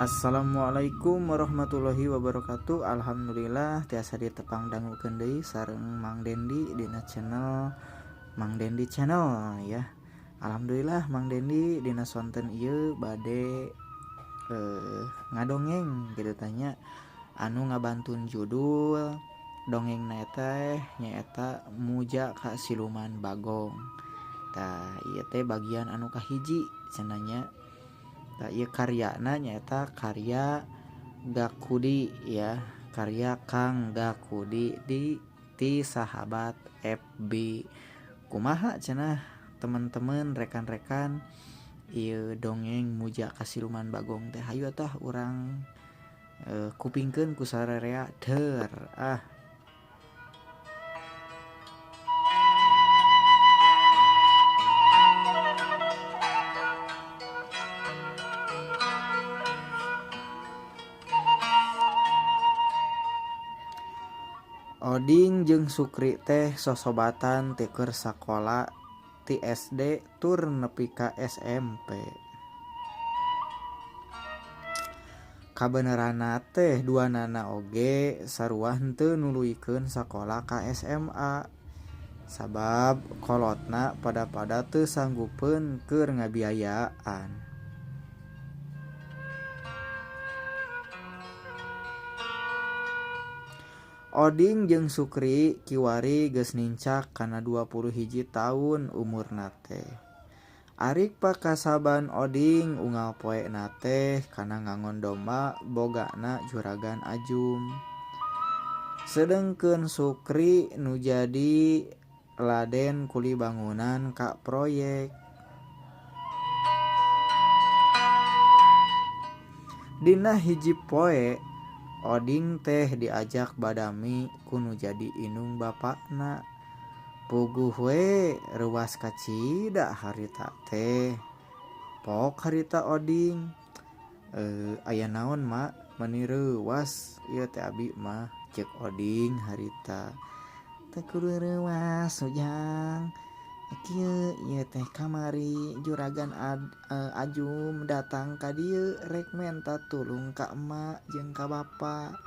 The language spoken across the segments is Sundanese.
Assalamualaikum warahmatullahi wabarakatuh. Alhamdulillah tiasa ditepang dangukeun deui sareng Mang Dendi dina channel Mang Dendi Channel ya. Alhamdulillah Mang Dendi dina sonten ieu bade ngadongeng gitu tanya anu ngabantun judul dongeng teh nyaeta Muja ka Siluman Bagong. Tah ieu teh bagian anu kahiji cenah nya. Tah ieu karyana nyaeta karya Gakudi ya, karya Kang Gakudi di ti sahabat FB. Kumaha cenah teman-teman rekan-rekan ieu dongeng Muja ka Siluman Bagong teh, hayu tah urang kupingkeun ku sararea deur ah. Oding jeung Sukri teh sosobatan ti keur sakola ti SD tur nepi ka SMP. Kabeneranna teh duanana oge sarua henteu nuluykeun sakola ka SMA. Sabab kolotna pada-pada teu sanggupeun keur ngabiayaan. Oding jeung Sukri kiwari geus nincak kana 21 taun umurna teh. Arik pakasaban Oding unggal poena teh kana ngangon domba bogana Juragan Ajum. Sedengkeun Sukri nu jadi laden kuli bangunan ka proyek. Dina hiji poe Oding teh diajak badami ku nu jadi indung bapakna. Puguh we reuas kacida harita teh. Pok harita Oding. Aya naon mak meuni reuas ieu teh abi mah, ceuk Oding harita. Teu kudu reuas ujang. Kieu ieu teh kamari Juragan Ajum datang ka dieu rek menta tulung ka emak jeung ka bapa.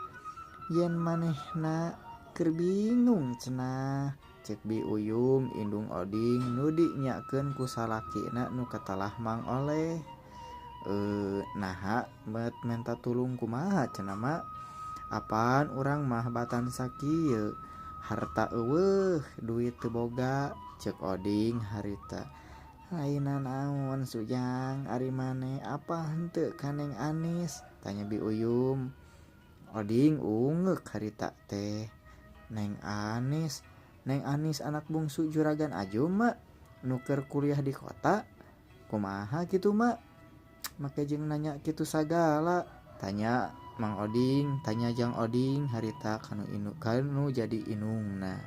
Yen manehna keur bingung cenah, ceuk Bi Uyum indung Oding nu dinyakeun ku salakina nu katalah Mang Oleh. Naha bet menta tulung kumaha cenah mak? Apaan urang mah batan sakieu, harta eueuh, duit teu boga, ceuk Oding harita. Lainna naon Sujang, ari maneh apa henteu ka Neng Anis? Tanya Bi Uyum. Oding ungeuk harita teh. Neng Anis, Neng Anis anak bungsu Juragan Ajum mak, nu keur kuliah di kota. Kumaha kitu mak? Make jeung nanya kitu sagala, tanya Mang Oding, tanya Jang Oding harita kanu inu kanu jadi inungna.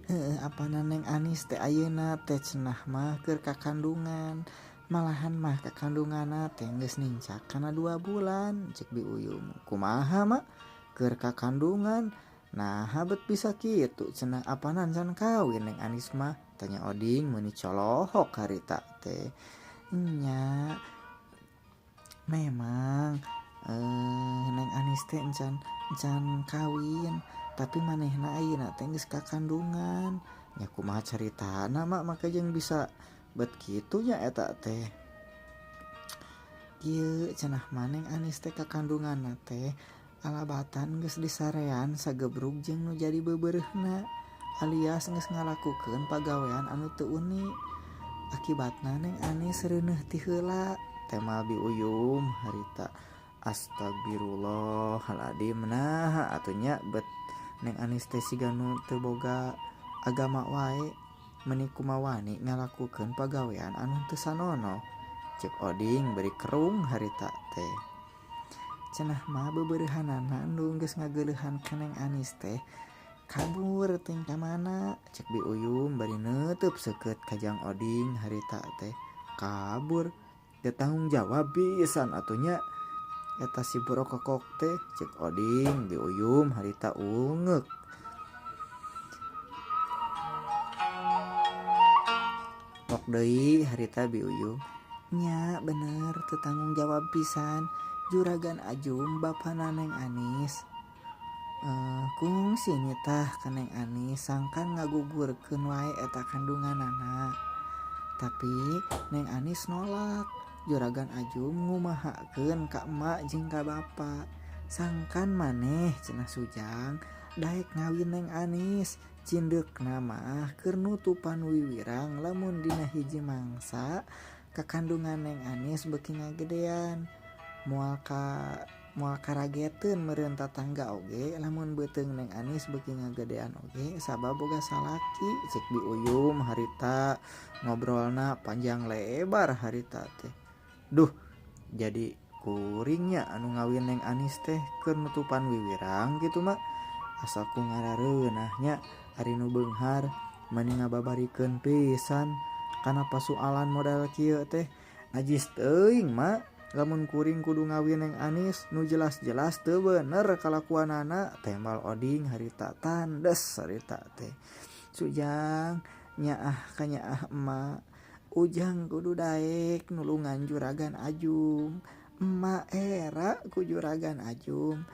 Heueuh apana Neng Anis teh ayeuna teh cenah mah keur kakandungan. Malahan mah kakandunganna teh geus nincak kana 2 bulan, ceuk Bi Uyum. Kumaha mak keur kakandungan? Naha bet bisa kitu cenah apana can kawin Neng Anis mah, tanya Oding meuni colohok harita teh. Nya memang Neng Anis teh encan kawin, tapi manehna ayeuna teh geus kakandungan. Nya kumaha caritana mak make jeung bisa bet kitu nya eta teh. Kieu cenah mah Neng Anis teh kakandunganna teh alabatan geus disarean sagebrug jeung nu jadi bebereuhna, alias geus ngalakukeun pagawean anu teu uni. Akibatna Neng Anis reuneuh ti heula. Tema Bi Uyum harita. Astagfirullahaladzim. Nah atunya bet Neng Anis teh siga nu teu boga agama wae, meuni kumawani ngalakukeun pagawean anu teu sanono, ceuk Oding beri kerung harita teh. Cenah mah bebereuhanana nu geus ngageuleuhan ka Neng Anis teh kabur teh ka mana, ceuk Bi Uyum bari neuteub seukeut ka Jang Oding harita teh. Kabur teu tanggung jawab pisan atunya eta si brokokok teh, ceuk Oding. Bi Uyum harita ungeuk. Pok deui harita Bi Uyum. Nya bener teu tanggung jawab pisan Juragan Ajum bapana Neng Anis. Kungsi nitah ka Neng Anis sangkan ngagugurkeun wae eta kandunganana. Tapi Neng Anis nolak. Juragan Ajum ngumahakeun ka emak jeung ka bapa. Sangkan maneh cenah Sujang daek ngawin Neng Anis. Cindeukna mah keur nutupan wiwirang lamun dina hiji mangsa kakandungan Neng Anis beuki ngagedean. Moal karageteun meureun tatangga oge lamun beuteung Neng Anis beuki ngagedean oge sabab boga salaki. Cek Bi Uyum harita ngobrolna panjang lebar harita teh. Duh, jadi kuringnya anu ngawin Neng Anis teh keur nutupan wiwirang gitu mak. Asa ku ngarareunah nya ari nu beunghar mani ngababarikeun pisan kana pasualan modal kieu teh. Najis teuing mak lamun kuring kudu ngawin Neng Anis nu jelas-jelas teu bener kalakuanana. Tembal Oding harita tandes harita teh. Sujang nyaah kanyaah emak. Ujang kudu daek nulungan Juragan Ajum. Emak era ku Juragan Ajum.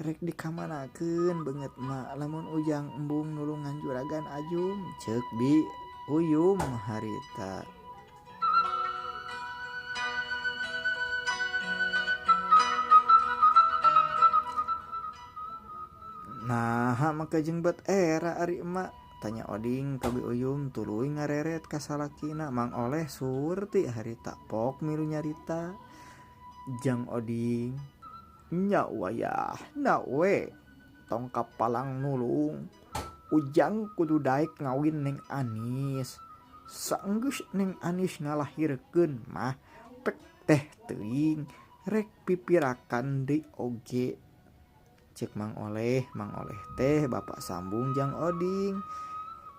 Rek dikamanakeun beungeut emak lamun Ujang embung nulungan Juragan Ajum. Ceuk Bi Uyum harita. Nah, maka jeung bet era ari emak, tanya Oding ka Bi Uyum tuluy ngareret ka salakina. Mang Oleh surti harita pok milu nyarita. Jang Oding nya wayah na we tong kapalang nulung. Ujang kudu daek ngawin Neng Anis. Saenggeus Neng Anis ngalahirkeun mah pek teh teuing rek pipirakan deui oge. Cek Mang Oleh, Mang Oleh teh bapak sambung jang Oding.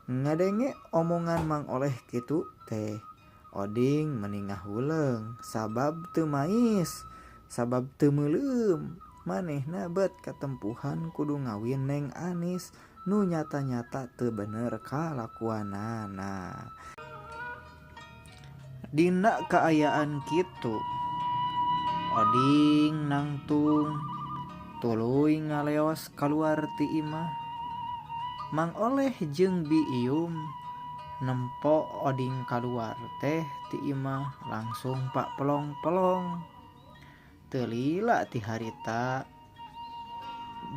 Ngadenge omongan Mang Oleh kitu teh. Oding meningah huleung sabab teu mais, sabab teu meuleum. Manehna bet katempuhan kudu ngawin Neng Anis nu nyata-nyata teu bener kalakuanana. Dina kaayaan kitu Oding nangtung tuluy ngaleos kaluar ti imah. Mang Oleh jeung Bi Iyum nempo Oding kaluar teh ti imah langsung pak pelong-pelong. Teu lila ti harita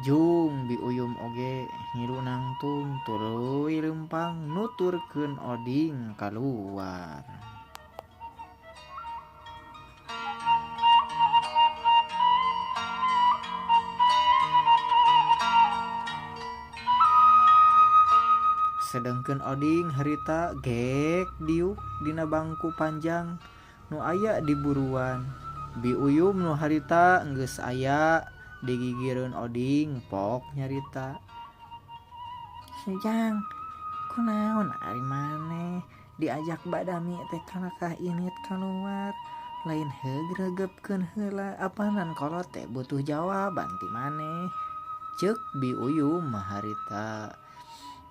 jung Bi Uyum oge ngilu nangtung tuluy leumpang nuturkeun Oding kaluar. Sedengkeun Oding harita gek diuk dina bangku panjang nu aya di buruan. Bi Uyum nu harita geus aya digigireun Oding pok nyarita. Sujang, kunaon ari maneh diajak badami teh kalakah init kaluar. Lain heug regepkeun heula apanan kolot teh butuh jawaban ti maneh. Ceuk Bi Uyum mah harita.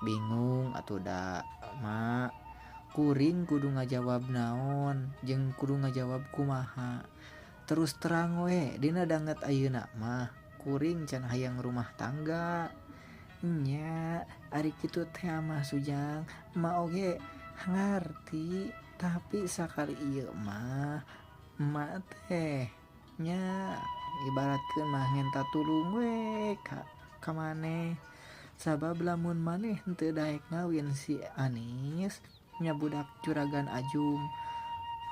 Bingung atuh da mak, kuring kudu ngajawab naon jeung kudu ngajawab kumaha. Terus terang we dina danget ayeuna mah kuring can hayang rumah tangga. Nya ari kitu teh mah Sujang, emak oge ngarti tapi sakali ieu mah emak teh nya ibaratkeun mah ngenta tulung we ka maneh. Sabab lamun maneh henteu daek ngawin si Anis nya budak Juragan Ajum.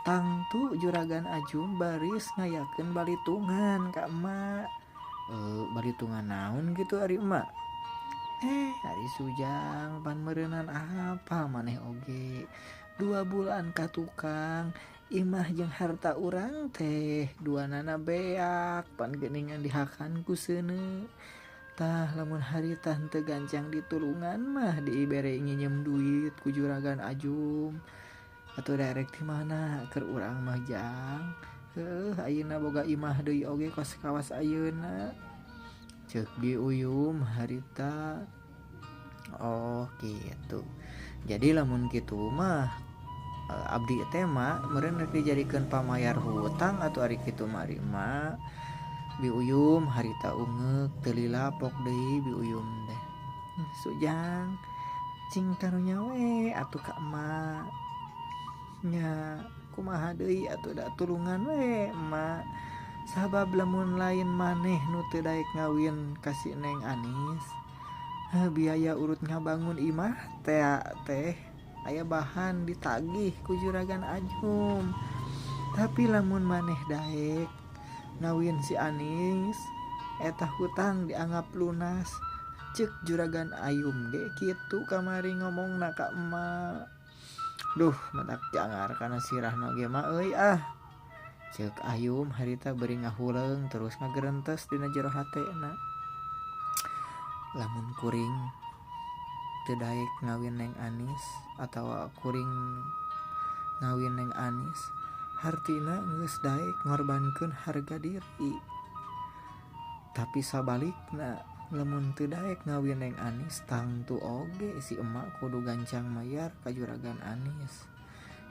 Tangtu Juragan Ajum baris ngayakeun balitungan ka emak. Balitungan naon gitu ari emak? Ari Sujang pan meureunan apa maneh oge. 2 bulan ka tukang imah jeung harta urang teh duanana beak pan geuningan dihakan ku seuneu. Tah lamun harita henteu gancang ditulungan mah dibere nginjem duit ku Juragan Ajum. Atuh darek ti mana keur urang mah jang. Heuh ayeuna boga imah deui oge kos kawas ayeuna. Ceuk Bi Uyum harita. Oh gitu. Jadi lamun kitu mah Abdi teh mah meureun rek dijadikeun pamayar hutang atuh ari kitu mah ari emak. Biuyum harita ungeuk teu lila pok deui biuyum teh. Sujang cing karunya we atuh ka emak. Nya kumaha deui atuh da tulungan we emak. Sabab lamun lain maneh nu teu daek ngawin ka si Neng Anis, biaya urut ngabangun imah teh aya bahan ditagih ku Juragan Ajum. Tapi lamun maneh daek ngawin si Anis, eta hutang dianggap lunas. Cek Juragan Ayum ge kitu kamari ngomongna ka emak. Duh, matak jangar kana sirahna ge mah euy ah. Cek Ayum harita beri ngahuleung terus ngagerentes dina jero hatena. Lamun kuring teu daek ngawin Neng Anis atawa kuring ngawin Neng Anis, hartina geus daek ngorbankeun harga diri. Tapi sabalikna lamun teu daek ngawin Neng Anis, tangtu oge si emak kudu gancang mayar ka Juragan Anis.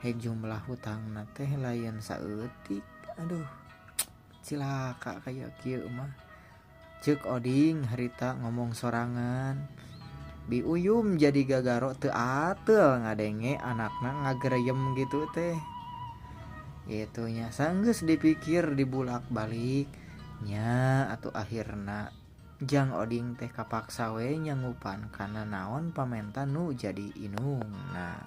Hek jumlah hutangna teh lain saeutik. Aduh, cilaka kaya kieu mah. Ceuk Oding harita ngomong sorangan. Biuyum jadi gagaro teu ateul ngadenge anakna ngagereyem gitu teh. Itunya sanggeus dipikir dibulak-balik nya atuh akhirna Jang Oding teh kapaksa we nyangupan kana naon pamenta nu jadi inungna.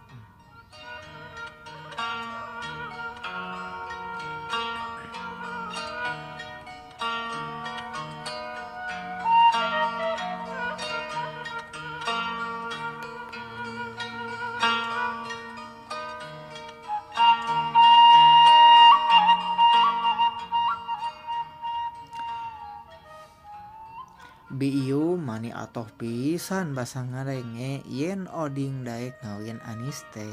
Biiu mani atoh pisan basa ngadenge yen Oding daek ngawin Anis teh.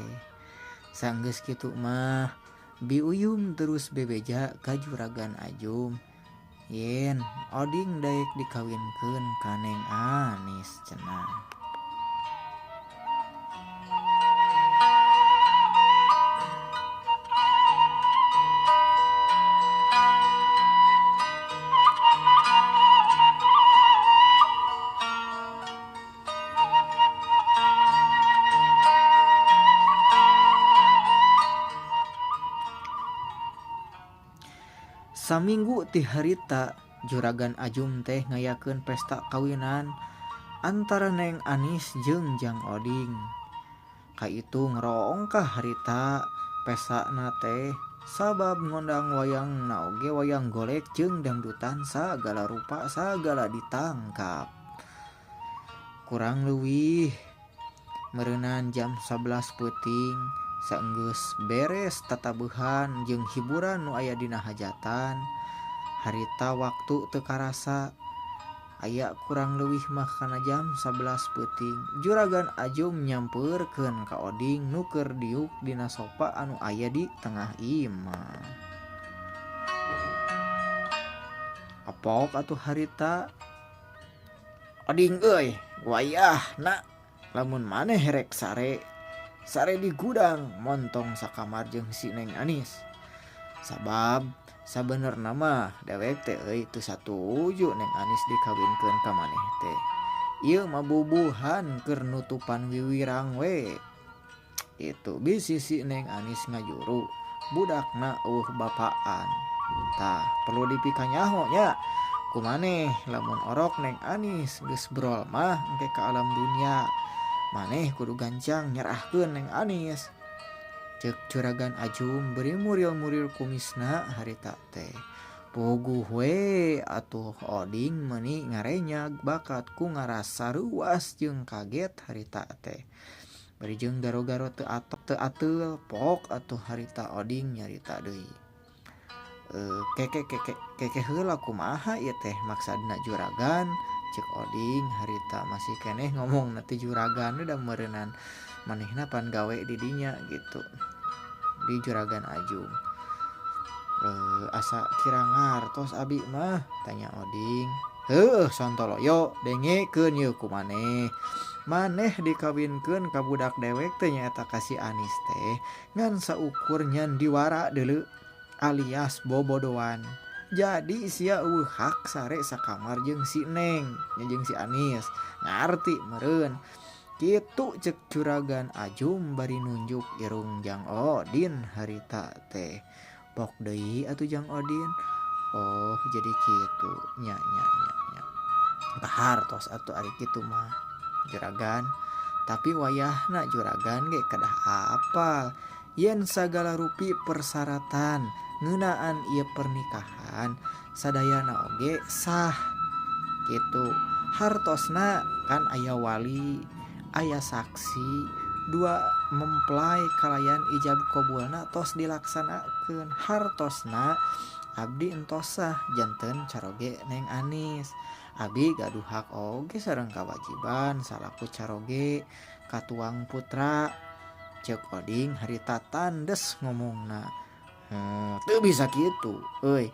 Sanggeus kitu mah Biuyum terus bebeja ka Juragan Ajum yen Oding daek dikawinkeun ka Neng Anis cenah. Saminggu ti harita Juragan Ajum teh ngayakeun pesta kawinan antara Neng Anis jeung Jang Oding. Kaitu ngerongkah harita pesana teh sabab ngondang wayang na oge wayang golek jeung dangdutan sagala rupa sagala ditangkap. Kurang leuwih meureunan jam 11 peuting saenggeus beres tatabuhan jeung hiburan nu aya dina hajatan. Harita waktu teu karasa aya kurang leuwih mah kana jam 11 peuting. Juragan Ajum nyampeurkeun ka Oding nu keur diuk dina sofa anu aya di tengah imah. Apok atuh harita Oding euy, wayahna lamun maneh rek sare sare di gudang montong sakamar jeung si Neng Anis. Sabab sabenerna mah dewek teh euy teu satuju Neng Anis dikawinkeun ka maneh teh. Ieu mah bubuhan keur nutupan wiwirang we. Itu bisi si Neng Anis ngajuru budakna eueuh bapaan. Tah perlu dipikanyaho nya kumaneh lamun orok Neng Anis geus brol mah engke ka alam dunia. Maneh kudu gancang nyerahkeun Neng Anis. Ceuk Juragan Ajum beri muril-muril kumisna harita teh. Puguh we atuh Oding meuni ngarenyag bakat ku ngarasa ruas jeung kaget harita teh. Bari jeung garo-garo teu ateul pok atuh harita Oding nyarita deui. Keke keke keke heula kumaha ieu teh maksadna Juragan? Cek Oding harita masih keneh ngomong nanti juragan udah meureunan manehna pan gawe di dinya gitu di Juragan Ajum. Asa kira ngartos abi mah tanya Oding. Heuh sontoloyo dengekeun yeuh ku maneh. Maneh dikawinkeun ka budak dewek teh nyaeta ka si Anis teh ngan saukur nyandiwara deuleu alias bobodoan. Jadi sia eueuh hak sare sakamar jeung si Neng nya jeung si Anis. Ngarti meureun. Kitu cek Juragan Ajum bari nunjuk irung Jang Odin harita teh. Pok deui atuh Jang Odin. Oh jadi kitu nya nya nya nya. Hartos atuh ari kitu mah juragan. Tapi wayahna juragan ge kedah apal yen sagala rupi persyaratan ngeunaan ieu pernikahan sadayana oge sah kitu. Hartosna kan aya wali, aya saksi, dua mempelai kalayan ijab qabulna tos dilaksanakeun. Hartosna abdi entos sah janten caroge Neng Anis. Abi gaduh hak oge sareng kawajiban salaku caroge katuang putra. Cek Oding harita tandes ngomongna. Teu bisa kitu euy.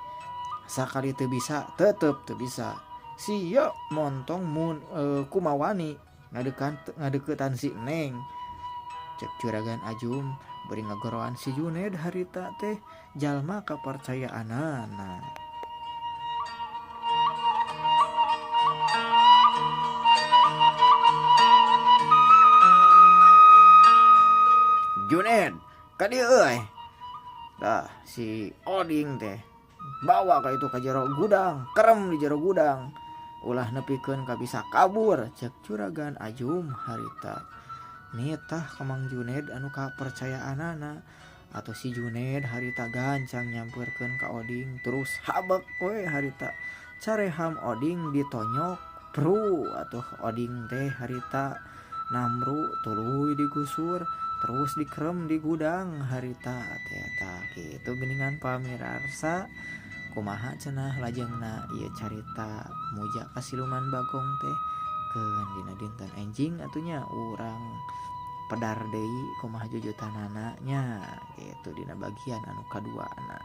Sakali teu bisa tetep teu bisa. Sia montong mun kumawani ngadeukeutan si Neng. Cek Juragan Ajum bari ngagoroan si Juned harita teh jalma kapercayaanana. Juned ka dieu euy. Dah si Oding teh bawa ka itu ka jero gudang, kerem di jero gudang. Ulah nepikeun ka bisa kabur cek Juragan Ajum harita. Nitah ka Mang Juned anu kapercayaanana. Atau si Juned harita gancang nyamperkeun ka Oding terus habek we harita. Careham Oding ditonyok pru atuh Oding teh harita namru tuluy digusur terus dikrem di gudang harita teh eta kitu geuningan pamirarsa. Kumaha cenah lajengna ieu carita Muja ka Siluman Bagong teh keun dina dinten enjing atunya urang pedar deui kumaha jujutanana nya kitu dina bagian anu kaduana.